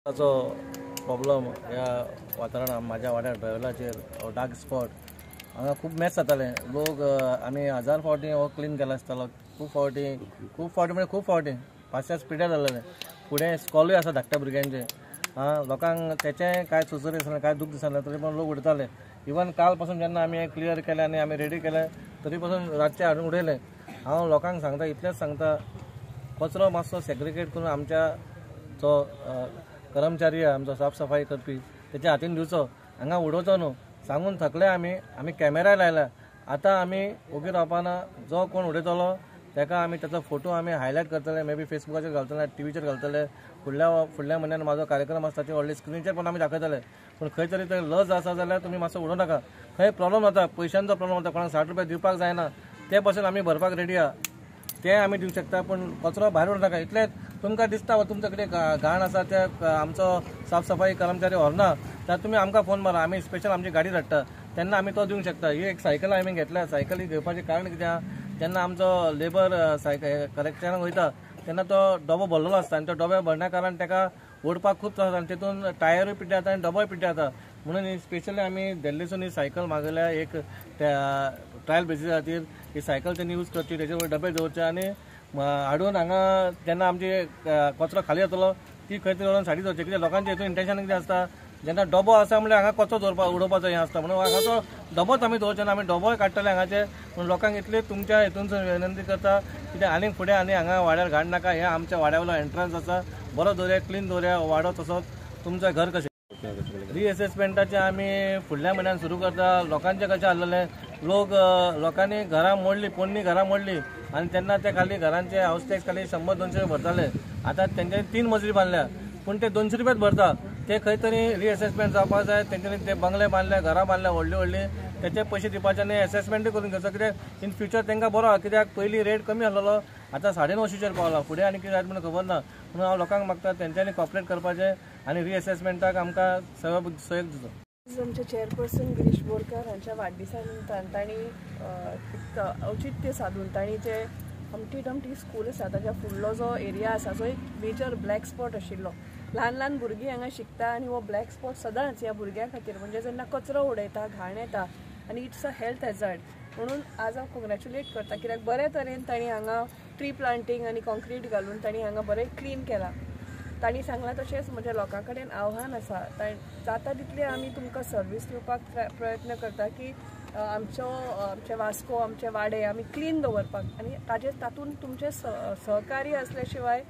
ताचो प्रॉब्लम ह्या वातावरणात म्हाज्या वाड्यार ड्रायव्हराचेर डार्क स्पॉट हांगा खूब मॅच जाताले. लोक आमी 1000 फावटी हो क्लीन केला आसतालो, खूब फावटी म्हणजे खूब फावटी 5-6 पिड्यार जालेले. फुडें स्कॉलूय आसा धाकट्या भुरग्यांचे. आं, लोकांक तेचें कांय सुचर दिसना, कांय दूख दिसना, तरी पण लोक उडयताले. इवन काल पासून जेन्ना आमी क्लियर केलें आनी आमी रेडी केलें तरी पासून रातचें हाडून उडयलें. हांव लोकांक सांगता, इतलेंच सांगता, कचरो मातसो सेग्रिगेट करून आमच्या जो कर्मचारी आमचो साफ सफाई करपी तेच्या हातीन दिवचो, हांगा उडोवचो न्हू. सांगून थकले आमी, आमी कॅमेरा लायला. आतां आमी ओगी रावपाना, जो कोण उडयतलो ताका आमी ताचो फोटो आमी हायलायट करतले, मे बी फेसबुकाचेर घालतले, टीव्हीचेर घालतले. फुडल्या म्हयन्यान म्हाजो कार्यक्रम आसता ते व्हडले स्क्रिनीचेर पण आमी दाखयतले. पूण खंय तरी ते लज आसा जाल्यार तुमी मातसो उडोवं नाका. खंय प्रॉब्लम जाता, पयशांचो प्रॉब्लम जाता, कोणाक 60 रुपया दिवपाक जायना, ते पासून आमी भरपाक रेडी आहा, ते आमी दिवंक शकता. पूण कचरो भायर उडोवं नाका. इतलें तुमकां दिसता तुमचे कडेन घाण आसा, ते आमचो साफ सफाई कर्मचारी व्हरना जाल्यार तुमी आमकां फोन मारा, आमी स्पेशल आमची गाडी धाडटा, तेन्ना आमी तो दिवंक शकता. ही एक सायकल आमी घेतल्या. सायकल ही घेवपाचें कारण कितें आहा, जेन्ना आमचो लेबर सायकल करेक्शनाक वयता तेन्ना तो डबो भरलेलो आसता आनी तो डबे भरण्या कारणान ताका ओडपाक खूब त्रास जाता आनी तितून टायरूय पिड्ड्यार जाता आनी डबोय पिड्ड्यार जाता. म्हणून ही स्पेशली आमी दिल्लीसून ही सायकल मागयल्या, एक ट्रायल बेजीस खातीर ही सायकल तेणी यूज करची, तेचेर वयर डबे दवरचे आनी हाडून हांगा जेन्ना आमची कचरो खाली जातलो ती खंय तरी व्हरून सायडीक दवरची. कित्याक लोकांचें हितून इंटेन्शन कितें आसता, जेन्ना डबो आसा म्हणल्यार हांगा कचरो दवरपा उडोवपाचो हें आसता, म्हणून हांगाचो डबोच आमी दवरचे ना, आमी डबोय काडटले हांगाचे. पूण लोकांक इतले तुमच्या हितून विनंती करता कित्याक आनीक फुडें आनी हांगा वाड्यार घाण नाका. हें आमच्या वाड्या वयलो एंट्रन्स आसा, बरो दवरया, क्लीन दवरया वाडो, तसोच तुमचें घर कशें. रिएसेसमेंटाचें आमी फुडल्या म्हयन्यान सुरू करता. लोकांचें कशें आसलेलें, लोक लोकांनी घरां मोडली, पोन्नी घरां मोडली आनी तेन्ना ते खाली घरांचे हावस टॅक्स खाली 100-200 रुपया भरताले. आतां तेंच्यांनी 3 मजली बांदल्या, पूण ते 200 रुपयाच भरता. ते खंय तरी रिएसेसमेंट जावपाक जाय. तेंच्यांनी ते बंगले बांदले, घरां बांदल्या व्हडली व्हडली, तेचे पयशे दिवपाचे आनी एसेसमेंटूय करून घेवचो. कित्याक इन फ्युचर तांकां बरो आहा, कित्याक पयलीं रेट कमी आसलेलो, आतां 950चेर पावला, फुडें आनी कितें जायत म्हणून खबर ना. म्हणून हांव लोकांक मागता तेंच्यांनी कॉपरेट करपाचें आनी रिएसेसमेंटाक आमकां सहयोग दिवचो. आमचे चेअरपर्सन गिरीश बोरकर हांच्या वाडदिसा निमतान तांणी एक औचित्य सादून तांणी जे हम्टी डम्टी स्कूल आसा ताच्या फुडलो जो एरिया आसा जो एक मेजर ब्लॅक स्पॉट आशिल्लो, ल्हान ल्हान भुरगीं हांगा शिकता आनी हो ब्लॅक स्पॉट सदांच ह्या भुरग्यां खातीर म्हणजे जेन्ना कचरो उडयता घाण येता आनी it's a health hazard. म्हणून आज हांव कॉंग्रेच्युलेट करता कित्याक बरे तरेन तांणी हांगा ट्री प्लांटींग आनी कॉन्क्रीट घालून तांणी हांगा बरें क्लीन केलां. तांणी सांगलां तशेंच म्हज्या लोकां कडेन आव्हान आसा, जाता तितली आमी तुमकां सर्वीस दिवपाक प्रयत्न करता की आमचो आमचे वास्को आमचे वाडे आमी क्लीन दवरपाक आनी ताजे तातूंत तुमचें सहकार्य आसल्या शिवाय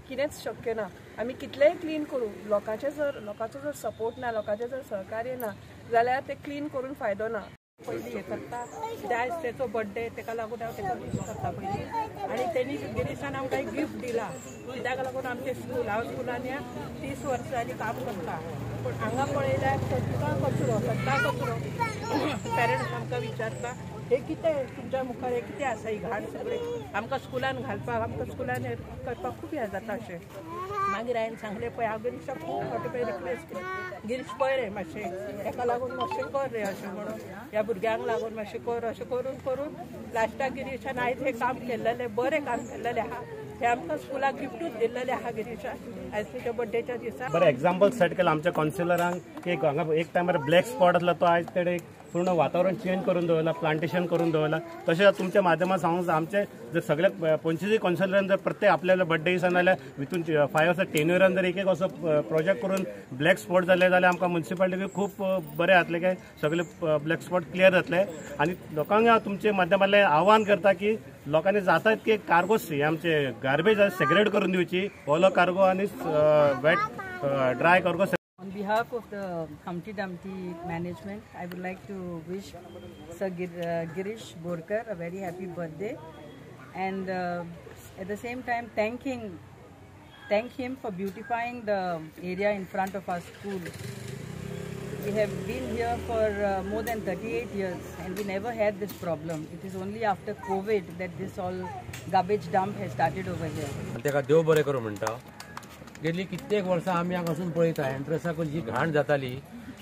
कितेंच शक्य ना. आमी कितलेंय क्लीन करूं, लोकांचो जर सपोर्ट ना, लोकांचें जर सहकार्य ना जाल्यार तें क्लीन करून फायदो ना. पयलीं हें करता कित्याक आयज तेचो बड्डे, तेका लागून हांव तेका वीश करता पयलीं. आनी तेणी गिरीशान आमकां एक गिफ्ट दिला, ताका लागून आमचें स्कूल, हांव स्कुलान ह्या 30 वर्सां जालीं काम करता, पूण हांगा पळयल्यार सद्दां कचरो, सद्दां कचरो. पेरंट्स आमकां विचारता हे कितें तुमच्या मुखार हें कितें आसा, ही घाण सगळी आमकां स्कुलान घालपाक, आमकां स्कुलान हें करपाक खूब हें जाता अशें. मागीर हांवें सांगलें पळय हांव गिरीशाक खूब फावटी पळय रिक्वेस्ट केली, गिरीश पळय रे मातशें तेका लागून मातशें कर रे अशें म्हणून, ह्या भुरग्यांक लागून मातशें कर अशें करून करून लास्टाक गिरीशान आयज हें काम केल्लेलें, बरें काम केल्लेलें आहा. हें आमकां स्कुलाक गिफ्टूच दिल्लेलें आहा गिरीशान आयज तुज्या बड्डेच्या दिसा. बरें एग्जाम्पल सेट केलां आमच्या कावन्सिलरांक की हांगा एक टायमार ब्लॅक स्पॉट आसलो तो आयज तेणें पूर्ण वातावरण चेंज करून दवरलां, प्लांटेशन करून दवरलां. तशेंच तुमच्या माध्यमात सांगूंक जाय, आमचे जर सगळे 25 कावन्सिलरान जर प्रत्येक आपल्याला बड्डे दिसान जाल्यार वितून 5 वर्सां टेन्युअरान जर एक एक असो प्रोजेक्ट करून ब्लॅक स्पॉट जाले जाल्यार आमकां म्युनिसिपालिटीक खूब बरें जातलें, काय सगळे ब्लॅक स्पॉट क्लियर जातले. आनी लोकांक हांव तुमचे माध्यमांतल्यान आव्हान करता की लोकांनी जाता तितके कार्गो आमचे गार्बेज सेग्रेट करून दिवची, ओलो कार्गो आनी wet dry cargo. On behalf of the Humpty Dumpty management, I would like to wish Sir Girish Borkar a very happy birthday, and at the same time thank him for beautifying the area in front of our school. We have been here for more than 38 years and we never had this problem. It is only after COVID that this all garbage dump has started over here. तेका देव बरें करूं म्हणटा. गेली कित्येक वर्सां आमी हांगासून पळयता एंट्रन्साक जी घाण जाताली,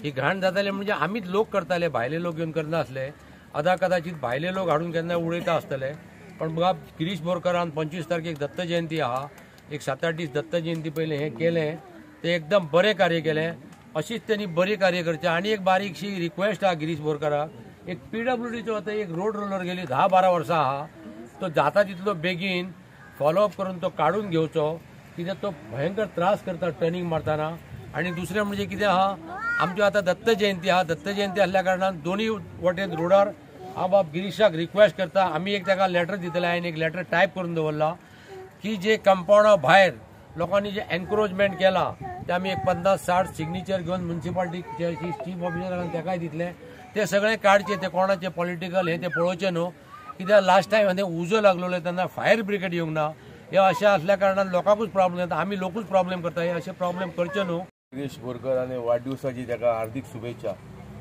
ही घाण जाताली म्हणजे आमीच लोक करताले, भायले लोक येवन करनासले. अदा कदाचित भायले लोक हाडून केन्ना उडयता आसतले. पण बाब गिरीश बोरकरान 25 तारखेक दत्त जयंती आहा, एक 7-8 दीस दत्त जयंती पयलें हें केलें. ते एकदम बरें कार्य केलें. अशीच त्यांनी बरी कार्य करचें. आनी एक बारीकशी रिक्वेस्ट आहा गिरीश बोरकाराक, एक पीडब्ल्यूडीचो आतां एक रोड रोलर गेली 10-12 वर्सां आहा, तो जाता तितलो बेगीन फॉलोअप करून तो काडून घेवचो, कित्याक तो भयंकर त्रास करता टर्निंग मारतना. आनी दुसरें म्हणजे कितें आहा, आमच्यो आतां दत्त जयंती आहा, दत्त जयंती आसल्या कारणान दोनूय वटेन रोडार हांव बाब गिरीशाक रिक्वेस्ट करता, आमी एक ताका लेटर दितले, हांवें एक लेटर टायप करून दवरला की जे कंपावंडा भायर लोकांनी जे एनक्रोचमेंट केला ते आमी एक 50-60 सिग्नेचर घेवन म्युनिसिपालिटीचे चीफ ऑफिसराक ताकाय दितले, ते सगळे काडचे, ते कोणाचे पॉलिटिकल हे ते पळोवचे न्हू, कित्याक लास्ट टायम हांवें उजो लागलेलो तेन्ना फायर ब्रिगेड येवंक ना. हे अशें आसल्या कारणान लोकांकूच प्रॉब्लेम जाता, आमी लोकूच प्रॉब्लेम करता, हे अशें प्रॉब्लेम करचे न्हू. गिरीश बोरकर आनी वाडदिवसाची ताका हार्दिक शुभेच्छा.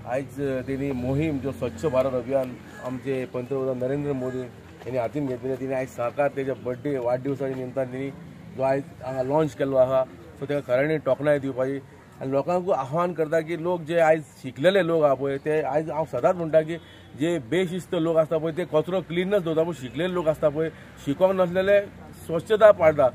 आयज तेणी मोहीम जो स्वच्छ भारत अभियान आमचे पंतप्रधान नरेंद्र मोदी यांनी हातीन घेतलेले, तिने आयज साकार तेच्या बर्थडे वाडदिवसाच्या निमतान तेणी जो आयज हांगा लॉन्च केल्लो आहा, सो ताका खऱ्यांनी तोखणाय दिवपाची आनी लोकांकूय आव्हान करता की लोक जे आयज शिकलेले लोक आहा पळय ते आयज हांव सदांच म्हणटा की जे बेशिस्त लोक आसता पळय ते कचरो क्लिनच दवरता, पूण शिकलेले लोक आसता पळय शिकोंक नासलेले स्वच्छता पाळटा.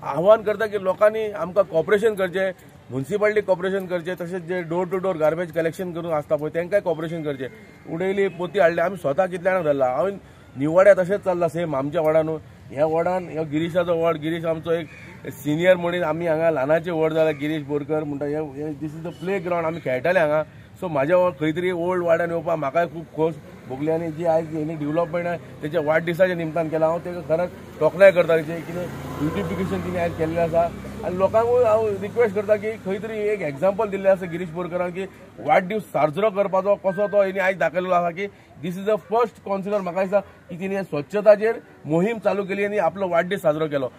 आव्हान करता की लोकांनी आमकां कॉपरेशन करचें, म्युनिसिपालिटी कॉपरेशन करचें, तशेंच जे door to door garbage collection करून आसता पळय तांकांय कॉपरेशन करचें. उडयली पोती हाडली, आमी स्वता कितल्या जाणांक धरला, हांवें निवड्या तशेंच चल्लां सेम आमच्या वॉर्डान न्हू, ह्या वॉर्डान ह्या गिरीशाचो वॉर्ड, गिरीश आमचो एक सिनियर म्हणून आमी हांगा ल्हानाचे व्हड जाला. गिरीश बोरकर म्हणटा हे this is the play ground, आमी खेळटाले हांगा. सो म्हाज्या खंय तरी ओल्ड वॉर्डान येवपाक म्हाकाय खूब खोस भोगली आनी जी आयज हेणी डेव्हलपमेंट तेच्या वाडदिसाच्या निमतान केला, हांव तेका खरेंच तोखणाय करता तेचे, कितें ब्युटिफिकेशन तिणें आयज केल्लें आसा. आनी लोकांकूय हांव रिक्वेस्ट करता की खंय तरी एक एग्जाम्पल दिल्लें आसा गिरीश बोरकरान की वाडदीस साजरो करपाचो कसो तो हेणी आयज दाखयलेलो आसा की this is the first councillor म्हाका दिसता की तिणें स्वच्छताचेर मोहीम चालू केली आनी आपलो वाडदीस साजरो केलो.